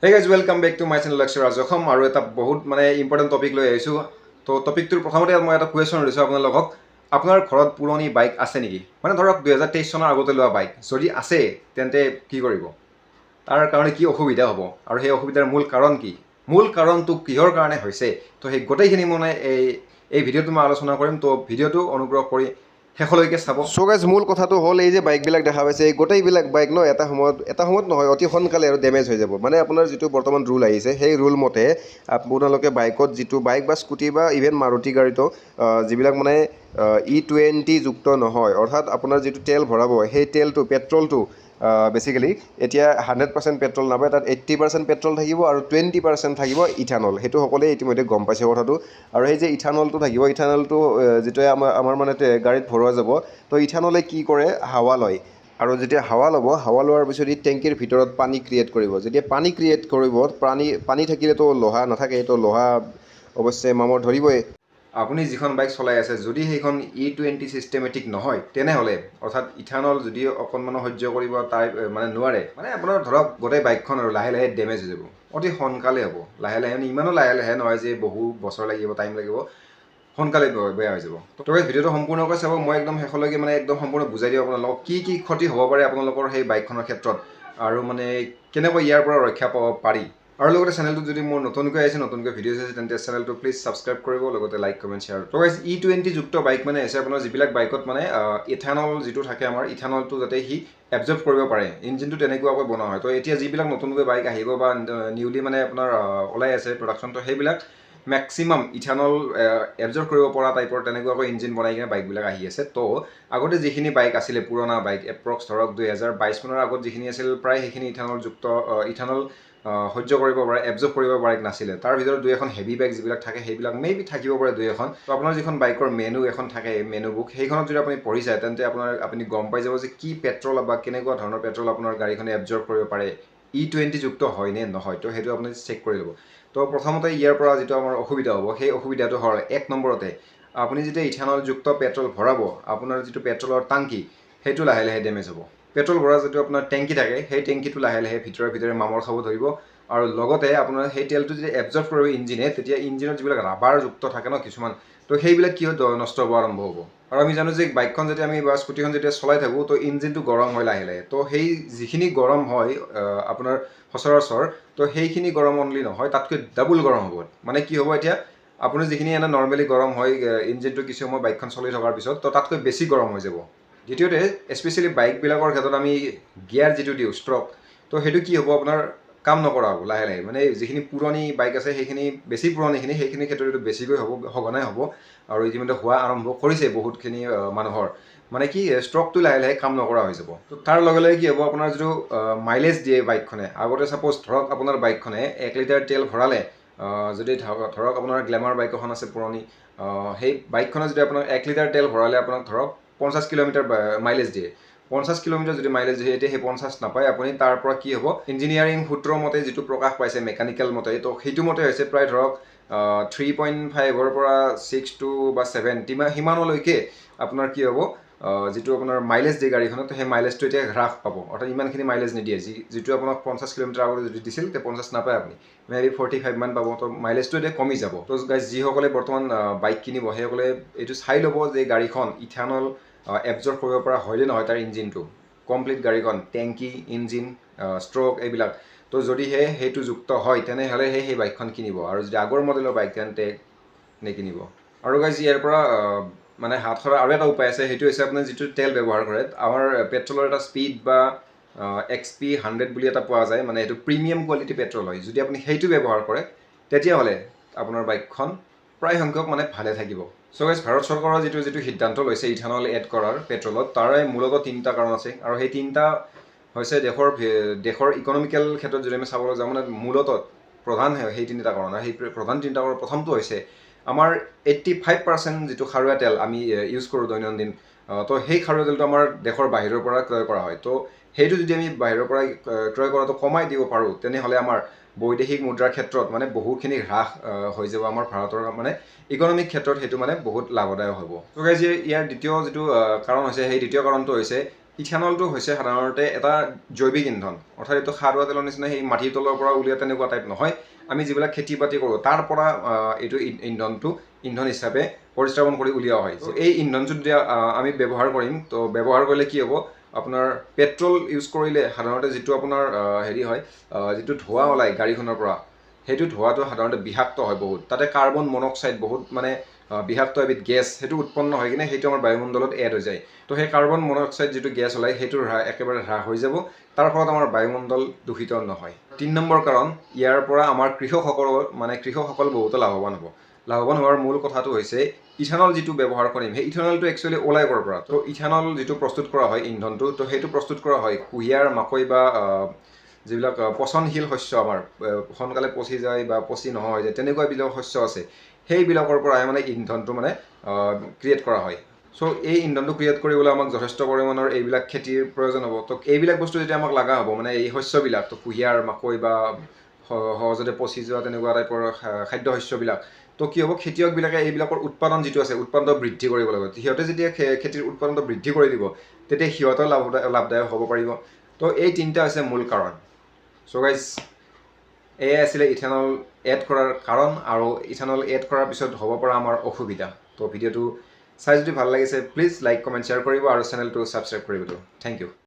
Hey guys, welcome back to my channel লক্ষ্য ৰাজ অসম। আৰু এটা বহুত মানে ইম্পৰ্টেণ্ট টপিক লৈ আহিছোঁ। তো টপিকটোৰ প্ৰথমতে মই এটা কুৱেশ্যন সুধিছোঁ আপোনালোকক। আপোনাৰ ঘৰত পুৰণি বাইক আছে নেকি? মানে ধৰক 2023 চনৰ আগতে লোৱা বাইক যদি আছে, তেন্তে কি কৰিব? তাৰ কাৰণে কি অসুবিধা হ'ব আৰু সেই অসুবিধাৰ মূল কাৰণ কি, মূল কাৰণটো কিহৰ কাৰণে হৈছে? তো সেই গোটেইখিনি মানে এই এই ভিডিঅ'টো মই আলোচনা কৰিম। তো ভিডিঅ'টো অনুগ্ৰহ কৰি শেষলৈকে চাব। চ' গাইজ, মূল কথাটো হ'ল এই যে বাইকবিলাক দেখা পাইছে, এই গোটেইবিলাক বাইক ন এটা সময়ত, এটা সময়ত নহয়, অতি সোনকালে আৰু ডেমেজ হৈ যাব। মানে আপোনাৰ যিটো বৰ্তমান ৰুল আহিছে, সেই ৰুল মতে আপোনালোকে বাইকত যিটো বাইক বা স্কুটি বা ইভেন মাৰুতি গাড়ীতো যিবিলাক মানে ই 20 যুক্ত নহয়, অৰ্থাৎ আপোনাৰ যিটো তেল ভৰাব, সেই তেলটো, পেট্ৰলটো বেচিকেলি এতিয়া 100% পেট্ৰল নাপায়। তাত 80% পেট্ৰল থাকিব আৰু 20% থাকিব ইথানল। সেইটো সকলোৱে ইতিমধ্যে গম পাইছে কথাটো। আৰু সেই যে ইথানলটো থাকিব, ইথানলটো যিটোৱে আমাৰ আমাৰ মানে গাড়ীত ভৰোৱা যাব, তো ইথানলে কি কৰে? হাৱা লয়। আৰু যেতিয়া হাৱা ল'ব, হাৱা লোৱাৰ পিছত ই টেংকিৰ ভিতৰত পানী ক্ৰিয়েট কৰিব। যেতিয়া পানী ক্ৰিয়েট কৰিব, পানী পানী থাকিলেতো লোহা নাথাকে, তো লোহা অৱশ্যে মামৰ ধৰিবই। আপুনি যিখন বাইক চলাই আছে, যদি সেইখন ই 20 চিষ্টেমেটিক নহয়, তেনেহ'লে অৰ্থাৎ ইথানল যদি অকণমানো সহ্য কৰিব তাই মানে নোৱাৰে, মানে আপোনাৰ ধৰক গোটেই বাইকখন আৰু লাহে লাহে ডেমেজ হৈ যাব। অতি সোনকালে হ'ব। লাহে লাহে মানে ইমানো লাহে লাহে নহয় যে বহু বছৰ লাগিব, টাইম লাগিব, সোনকালে বেয়া হৈ যাব। তো এই ভিডিঅ'টো সম্পূৰ্ণকৈ চাব। মই একদম শেষলৈকে মানে একদম সম্পূৰ্ণ বুজাই দিম আপোনালোকক কি কি ক্ষতি হ'ব পাৰে আপোনালোকৰ সেই বাইকখনৰ ক্ষেত্ৰত আৰু মানে কেনেকৈ ইয়াৰ পৰা ৰক্ষা পাব পাৰি। আৰু লগতে চেনেলটো যদি মোৰ নতুনকৈ আহিছে, নতুনকৈ ভিডিঅ' চাইছে, তেন্তে চেনেলটো প্লিজ ছাবস্ক্ৰাইব কৰিব, লগতে লাইক, কমেণ্ট, শ্বেয়াৰ। তো গাইজ, ই 20 যুক্ত বাইক মানে হৈছে আপোনাৰ যিবিলাক বাইকত মানে ইথানল যিটো থাকে, আমাৰ ইথানলটো যাতে সি এবজৰ্ব কৰিব পাৰে, ইঞ্জিনটো তেনেকুৱাকৈ বনোৱা হয়। তো এতিয়া যিবিলাক নতুনকৈ বাইক আহিব বা নিউলি মানে আপোনাৰ ওলাই আছে প্ৰডাকশ্যনটো, সেইবিলাক মেক্সিমাম ইথানল এবজৰ্ব কৰিব পৰা টাইপৰ তেনেকুৱাকৈ ইঞ্জিন বনাই কিনে বাইকবিলাক আহি আছে। তো আগতে যিখিনি বাইক আছিলে, পুৰণা বাইক, এপ্ৰক্স ধৰক 2022 মানৰ আগত যিখিনি আছিল, প্ৰায় সেইখিনি ইথানলযুক্ত, ইথানল সহ্য কৰিব পাৰে, এবজৰ্ব কৰিব পাৰে নাছিলে। তাৰ ভিতৰত দুই এখন হেভি বাইক যিবিলাক থাকে, সেইবিলাক মে বি থাকিব পাৰে দুই এখন। তো আপোনাৰ যিখন বাইকৰ মেনু এখন থাকে, মেনু বুক, সেইখনত যদি আপুনি পঢ়ি যায়, তেন্তে আপুনি গম পাই যাব যে কি পেট্ৰল বা কেনেকুৱা ধৰণৰ পেট্ৰল আপোনাৰ গাড়ীখনে এবজৰ্ব কৰিব পাৰে, ই 20 যুক্ত হয় নে নহয়। তো সেইটো আপুনি চেক কৰি ল'ব। তো প্ৰথমতে ইয়াৰ পৰা যিটো আমাৰ অসুবিধা হ'ব, সেই অসুবিধাটো হ'ল এক নম্বৰতে আপুনি যেতিয়া ইথানলযুক্ত পেট্ৰল ভৰাব, আপোনাৰ যিটো পেট্ৰলৰ টাংকি, সেইটো লাহে লাহে ডেমেজ হ'ব। পেট্ৰল ভৰা যিটো আপোনাৰ টেংকি থাকে, সেই টেংকিটো লাহে লাহে ভিতৰে ভিতৰে মামৰ খাব ধৰিব। আৰু লগতে আপোনাৰ সেই তেলটো যেতিয়া এবজৰ্ব কৰিব ইঞ্জিনে, তেতিয়া ইঞ্জিনত যিবিলাক ৰাবাৰযুক্ত থাকে ন কিছুমান, তো সেইবিলাক কি হয়, নষ্ট হ'ব আৰম্ভ হ'ব। আৰু আমি জানো যে বাইকখন যেতিয়া আমি বা স্কুটিখন যেতিয়া চলাই থাকোঁ, তো ইঞ্জিনটো গৰম হয় লাহে লাহে। তো সেই যিখিনি গৰম হয় আপোনাৰ সচৰাচৰ, তো সেইখিনি গৰম অনলি নহয়, তাতকৈ ডাবুল গৰম হ'ব। মানে কি হ'ব, এতিয়া আপুনি যিখিনি এনে নৰ্মেলি গৰম হয় ইঞ্জিনটো কিছু সময় বাইকখন চলি থকাৰ পিছত, তো তাতকৈ বেছি গৰম হৈ যাব। দ্বিতীয়তে, স্পেচিয়েলি বাইকবিলাকৰ ক্ষেত্ৰত আমি গিয়াৰ যিটো দিওঁ, ষ্ট্ৰক, তো সেইটো কি হ'ব, আপোনাৰ কাম নকৰা হ'ব লাহে লাহে। মানে যিখিনি পুৰণি বাইক আছে, সেইখিনি বেছি পুৰণিখিনি, সেইখিনি ক্ষেত্ৰত এইটো বেছিকৈ হ'ব, সঘনাই হ'ব। আৰু ইতিমধ্যে হোৱা আৰম্ভ কৰিছে বহুতখিনি মানুহৰ। মানে কি, ষ্ট্ৰকটো লাহে লাহে কাম নকৰা হৈ যাব। তো তাৰ লগে লগে কি হ'ব, আপোনাৰ যিটো মাইলেজ দিয়ে বাইকখনে আগতে, ছাপ'জ ধৰক আপোনাৰ বাইকখনে 1 লিটাৰ তেল ভৰালে, যদি ধৰক আপোনাৰ গ্লেমাৰ বাইক এখন আছে পুৰণি, সেই বাইকখনে যদি আপোনাক 1 লিটাৰ তেল ভৰালে আপোনাক ধৰক 50 কিলোমিটাৰ মাইলেজ দিয়ে, 50 কিলোমিটাৰ যদি মাইলেজ দিয়ে, এতিয়া সেই 50 নাপায় আপুনি। তাৰ পৰা কি হ'ব, ইঞ্জিনিয়াৰিং সূত্ৰ মতে যিটো প্ৰকাশ পাইছে, মেকানিকেল মতে, তো সেইটো মতে হৈছে প্ৰায় ধৰক 3.5ৰ পৰা 6 টু বা 7 সিমানলৈকে আপোনাৰ কি হ'ব, যিটো আপোনাৰ মাইলেজ দিয়ে গাড়ীখনত, সেই মাইলেজটো এতিয়া হ্ৰাস পাব। অৰ্থাৎ ইমানখিনি মাইলেজ নিদিয়ে। যিটো আপোনাক 50 কিলোমিটাৰ আগতে যদি দিছিল, তেতিয়া 50 নাপায় আপুনি, মে বি 45 মান পাব। তো মাইলেজটো এতিয়া কমি যাব। তো গাইজ, যিসকলে বৰ্তমান বাইক কিনিব, সেইসকলে এইটো চাই ল'ব যে গাড়ীখন ইথানল এবজৰ্ব কৰিব পৰা হয়নে নহয়, তাৰ ইঞ্জিনটো কমপ্লিট, গাড়ীখন টেংকি, ইঞ্জিন, ষ্ট্ৰক এইবিলাক। তো যদিহে সেইটো যুক্ত হয়, তেনেহ'লেহে সেই বাইকখন কিনিব। আৰু যদি আগৰ মডেলৰ বাইক, তেন্তে নিকিনিব। আৰু গাইজ, ইয়াৰ পৰা মানে হাত সৰাৰ আৰু এটা উপায় আছে। সেইটো হৈছে আপোনাৰ যিটো তেল ব্যৱহাৰ কৰে, আমাৰ পেট্ৰলৰ এটা স্পীড বা XP 100 বুলি এটা পোৱা যায়, মানে সেইটো প্ৰিমিয়াম কোৱালিটি পেট্ৰল হয়। যদি আপুনি সেইটো ব্যৱহাৰ কৰে, তেতিয়াহ'লে আপোনাৰ বাইকখন প্ৰায় সংখ্যক মানে ভালে থাকিব। চ' গাইজ, ভাৰত চৰকাৰৰ যিটো যিটো সিদ্ধান্ত লৈছে ইথানল এড কৰাৰ পেট্ৰলত, তাৰে মূলতঃ তিনিটা কাৰণ আছে। আৰু সেই তিনিটা হৈছে দেশৰ দেশৰ ইকনমিকেল ক্ষেত্ৰত যদি আমি চাবলৈ যাওঁ, মানে মূলতঃ প্ৰধান সেই তিনিটা কাৰণ। আৰু সেই প্ৰধান তিনিটা কাৰণ, প্ৰথমটো হৈছে আমাৰ 85% যিটো খাৰুৱা তেল আমি ইউজ কৰোঁ দৈনন্দিন, তো সেই খাৰুৱা তেলটো আমাৰ দেশৰ বাহিৰৰ পৰা ক্ৰয় কৰা হয়। তো সেইটো যদি আমি বাহিৰৰ পৰা ক্ৰয় কৰাটো কমাই দিব পাৰোঁ, তেনেহ'লে আমাৰ বৈদেশিক মুদ্ৰাৰ ক্ষেত্ৰত মানে বহুখিনি হ্ৰাস হৈ যাব। আমাৰ ভাৰতৰ মানে ইকনমিক ক্ষেত্ৰত সেইটো মানে বহুত লাভদায়ক হ'ব। তো গাইজ, ইয়াৰ দ্বিতীয় যিটো কাৰণ হৈছে, সেই দ্বিতীয় কাৰণটো হৈছে ইথানলটো হৈছে সাধাৰণতে এটা জৈৱিক ইন্ধন, অৰ্থাৎ এইটো খাৰুৱা তেলৰ নিচিনা সেই মাটিৰ তলৰ পৰা উলিওৱা তেনেকুৱা টাইপ নহয়। আমি যিবিলাক খেতি বাতি কৰোঁ, তাৰ পৰা এইটো ইন্ধনটো ইন্ধন হিচাপে পৰিস্ৰাৱণ কৰি উলিওৱা হয়। এই ইন্ধনটো যেতিয়া আমি ব্যৱহাৰ কৰিম, তো ব্যৱহাৰ কৰিলে কি হ'ব? আপোনাৰ পেট্ৰল ইউজ কৰিলে সাধাৰণতে যিটো আপোনাৰ হেৰি হয়, যিটো ধোঁৱা ওলায় গাড়ীখনৰ পৰা, সেইটো ধোঁৱাটো সাধাৰণতে বিষাক্ত হয় বহুত। তাতে কাৰ্বন মনক্সাইড বহুত, মানে বিষাক্ত এবিধ গেছ, সেইটো উৎপন্ন হৈ কিনে সেইটো আমাৰ বায়ুমণ্ডলত এড হৈ যায়। তো সেই কাৰ্বন মনক্সাইড যিটো গেছ ওলায়, সেইটো একেবাৰে হ্ৰাস হৈ যাব। তাৰ ফলত আমাৰ বায়ুমণ্ডল দূষিত নহয়। 3 নম্বৰ কাৰণ, ইয়াৰ পৰা আমাৰ কৃষকসকলৰ, মানে কৃষকসকল বহুতো লাভৱান হ'ব। লাভৱান হোৱাৰ মূল কথাটো হৈছে, ইথানল যিটো ব্যৱহাৰ কৰিম, সেই ইথানলটো একচুৱেলি ওলাই ক'ৰ পৰা? তো ইথানল যিটো প্ৰস্তুত কৰা হয় ইন্ধনটো, তো সেইটো প্ৰস্তুত কৰা হয় কুঁহিয়াৰ, মাকৈ বা যিবিলাক পচনশীল শস্য, আমাৰ সোনকালে পচি যায় বা পচি নোহোৱা হৈ যায়, তেনেকুৱা বিলাক শস্য আছে, সেইবিলাকৰ পৰাই মানে ইন্ধনটো মানে ক্ৰিয়েট কৰা হয়। চ' এই ইন্ধনটো ক্ৰিয়েট কৰিবলৈ আমাক যথেষ্ট পৰিমাণৰ এইবিলাক খেতিৰ প্ৰয়োজন হ'ব। তো এইবিলাক বস্তু যেতিয়া আমাক লগা হ'ব, মানে এই শস্যবিলাক, তো কুঁহিয়াৰ, মাকৈ বা সহজতে পচি যোৱা তেনেকুৱা টাইপৰ খাদ্য শস্যবিলাক, তো কি হ'ব? খেতিয়কবিলাকে এইবিলাকৰ উৎপাদন যিটো আছে, উৎপাদনটো বৃদ্ধি কৰিব লাগিব। সিহঁতে যেতিয়া খেতিৰ উৎপাদনটো বৃদ্ধি কৰি দিব, তেতিয়া সিহঁতৰ লাভদায়ক হ'ব পাৰিব। তো এই তিনিটা হৈছে মূল কাৰণ। চ' গাইজ, এয়াই আছিলে ইথানল এড কৰাৰ কাৰণ আৰু ইথানল এড কৰাৰ পিছত হ'ব পৰা আমাৰ অসুবিধা। তো ভিডিঅ'টো চাই যদি ভাল লাগিছে, প্লিজ লাইক, কমেণ্ট, শ্বেয়াৰ কৰিব আৰু চেনেলটো ছাবস্ক্ৰাইব কৰিব। Thank U.